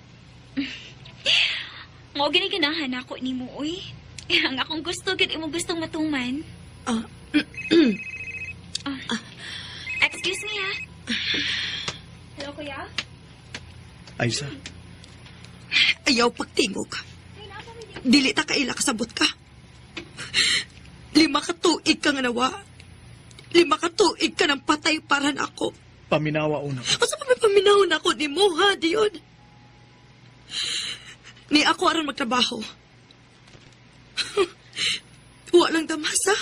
Mao gini ganahan ako nimo uy. Ang akong gusto gid imong gustong matuman. Excuse me ha. Hello kuya. Aiza. Ayaw pagtingog. Dili ta kaila kasabot ka. 5 ka tuig ka nga nawa. 5 ka tuig ka ng patay para nako. Paminawa una. Unsa pa may paminaw na ako ni mo, ha, Dion? Ni ako aron magtrabaho. Wa lang damas, ha?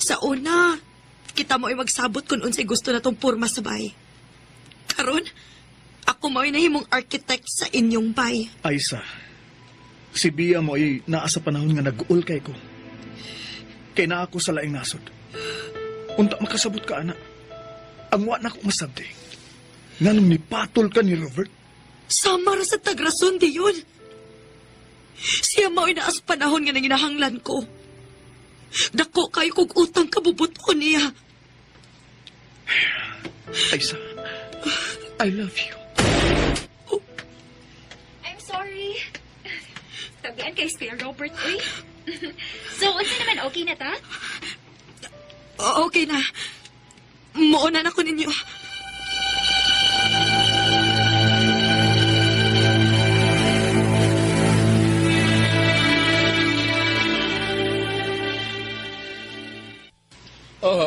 Sa una, kita mo ay magsabot kung unsay gusto na tong porma sa bay. Karon, ako mao'y nahimong architect sa inyong bay. Aiza, si Bia mo ay naa sa panahon nga nag-uol kay ko. Kay naa ako sa laing nasod. Unta makasabot ka, ana. Ang wa na ko masabti. Nganong nipatol ka ni Robert? Sama ra sa tagrason, Dion. Siya mao'y naa sa panahon nga nanginahanglan ko. Dako kayo kog utang kabubuton niya. Aiza, I love you. Oh. I'm sorry. Tabian kay Kuya Robert, uy. So, unsa naman, okay na ta? Okay na. Muuna na ko ninyo.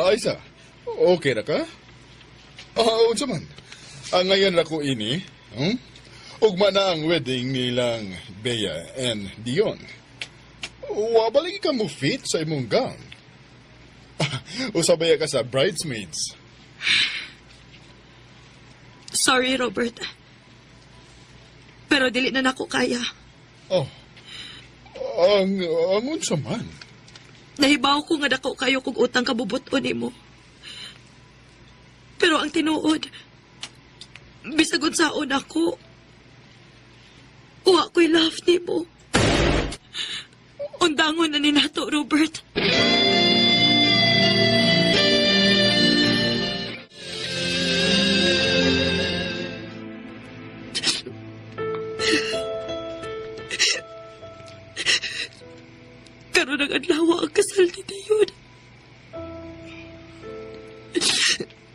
Aiza, okay ra ka? Unsa man? Ngayon ra ko ini, Ugma na ang wedding nilang Bea and Dion. Wa ba lagi ka mo fit sa imong gown? Usabay ka sa bridesmaids. Sorry, Robert. Pero dili na nako kaya. Oh. Ang unsa man? Nahibaw ko nga dako kayo kog utang kabubuton nimo. Pero ang tinuod, bisag unsaon ako, wa ko'y love nimo. Undangon na ni nato, Robert. Karon ang adlaw ang kasal ni Dion.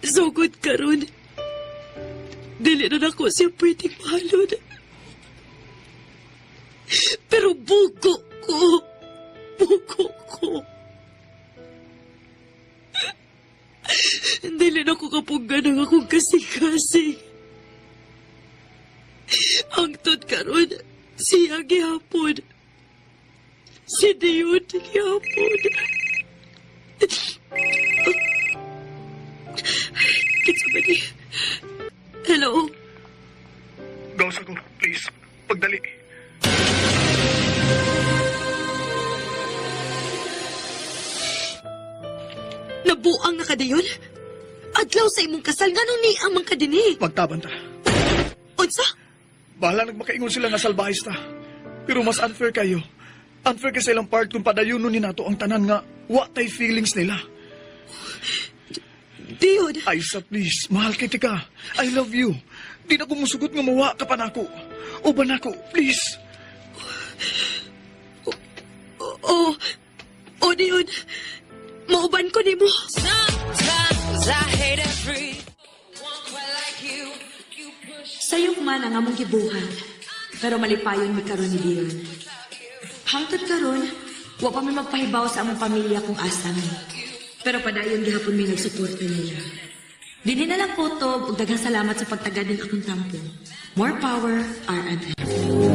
Sugod karon. Dili na nako siya pwedeng mahalon. Pero bugo ko. Bugo ko. Dili na ko kapunggan ang akong kasing-kasing. Hangtod karon, siya gihapon. Si Dion gihapon. Kinsa ba ni? Hello? Gawas ako, please. Pagdali. Nabuang na ka dayon? Adlaw sa imong kasal, nganong ni ang man ka dinhi? Magtaban ta. Unsa? Bahala nagmakaingon sila nga salbahis ta. Pero mas unfair kayo. Unfair kay sa ilang part kung padayunon ni nato ang tanan nga wa tay feelings nila. Dion! Aisa, please. Mahal kay tika. I love you. Di na ko musugot nga mawa ka pa nako. Uban nako, please. Oo. Oh, Dion. Mauban ko nimo. Sometimes I hate every like you. Sayop man ang among gibuhat, pero malipayon mi karon ni Dion. Hangtod karon, wa pa mi magpahibaw sa among pamilya kung asa mi. Pero padayon gihapon mi nagsuporta nila. Dinhi na lang po to, ug daghang salamat sa pagtagad ng akong tampo. More power, RMN.